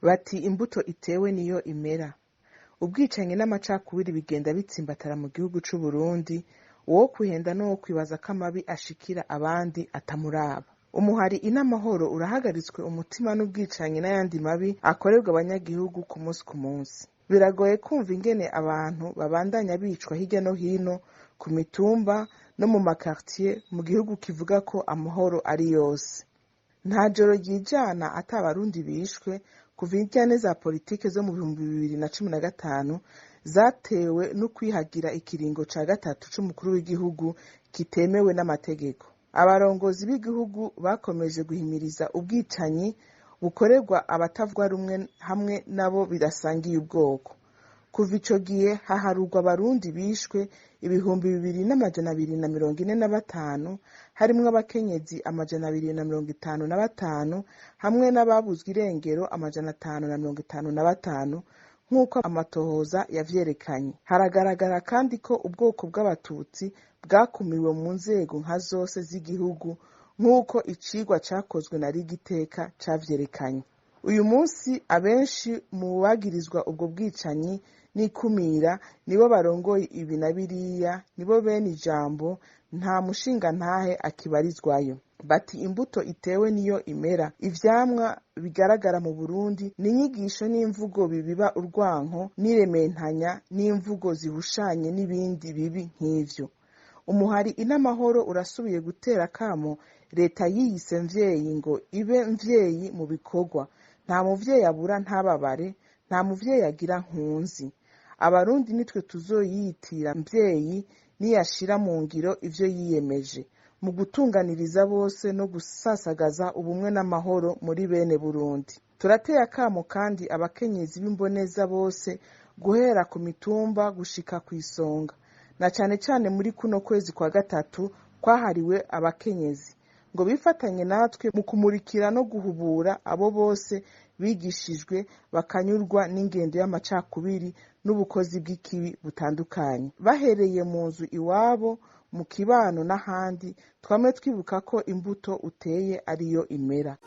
Bati imbuto itewe niyo imera. Ubwicanyi n'amacakubiri bigenda bitsimbatara mu gihugu c'u Burundi, uwo kwihenda n'uwo kwibaza ko amabi ashikira abandi atamuraba. Umuhari Inamahoro urahagaritswe umutima n'ubwicanyi n'ayandi mabi akorerwa abanyagihugu ku munsi ku munsi. Biragoye kumva ingene abantu babandanya bicwa hirya no hino ku mitumba no mu makartier mu gihugu kivuga ko amahoro ari yose. Nta joro ryijana ata Abarundi bishwe kuva indyane za politike zo mu 2015 zatewe no kwihagira ikiringo ca gatatu c'umukuru w'igihugu kitemewe n'amategeko. Abarongozi b'igihugu bakomeje guhimiriza ubwicanyi bukorerwa abatavuga rumwe hamwe nabo bidasangiye ubwoko. Kuva ico gihe haharurwa Abarundi bishwe 2245, harimwo abakenyezi 255 hamwe n'ababuzwe irengero 555, nk'uko amatohoza yavyerekanye. Haragaragara kandi ko ubwoko bw'Abatutsi bwakumiwe mu nzego nka zose z'igihugu, nk'uko icigwa cakozwe na Rigiteka cavyerekanye. Uyu munsi abenshi mu bagirizwa ubwo bwicanyi n'ikumira nibo barongoye ibi na biriya, nibo bene ijambo, nta mushingantahe akibarizwayo. Bati imbuto itewe niyo imera. Ivyamwa bigaragara mu Burundi ni inyigisho n'imvugo bibiba urwanko n'irementanya n'imvugo zihushanye n'ibindi bibi nk'ivyo. Umuhari Inamahoro urasubiye gutera akamo leta yiyise mvyeyi ngo ibe mvyeyi mu bikorwa. Nta muvyeyi abura ntababare, nta muvyeyi agira nkunzi. Abarundi nitwe tuzoyiyitira mvyeyi niyashira mu ngiro ivyo yiyemeje mu gutunganiriza bose no gusasagaza ubumwe n'amahoro muri bene Burundi. Turateye akamo kandi abakenyezi b'imboneza bose guhera ku mitumba gushika kw'isonga, na cane cane muri kuno kwezi kwa gatatu kwahariwe abakenyezi, ngo bifatanye natwe mu kumurikira no guhubura abo bose bigishijwe bakanyurwa n'ingendo y'amacakubiri n'ubukozi bw'ikibi butandukanye, bahereye mu nzu iwabo, mu kibano n'ahandi. Twame twibuka ko imbuto uteye ariyo imera.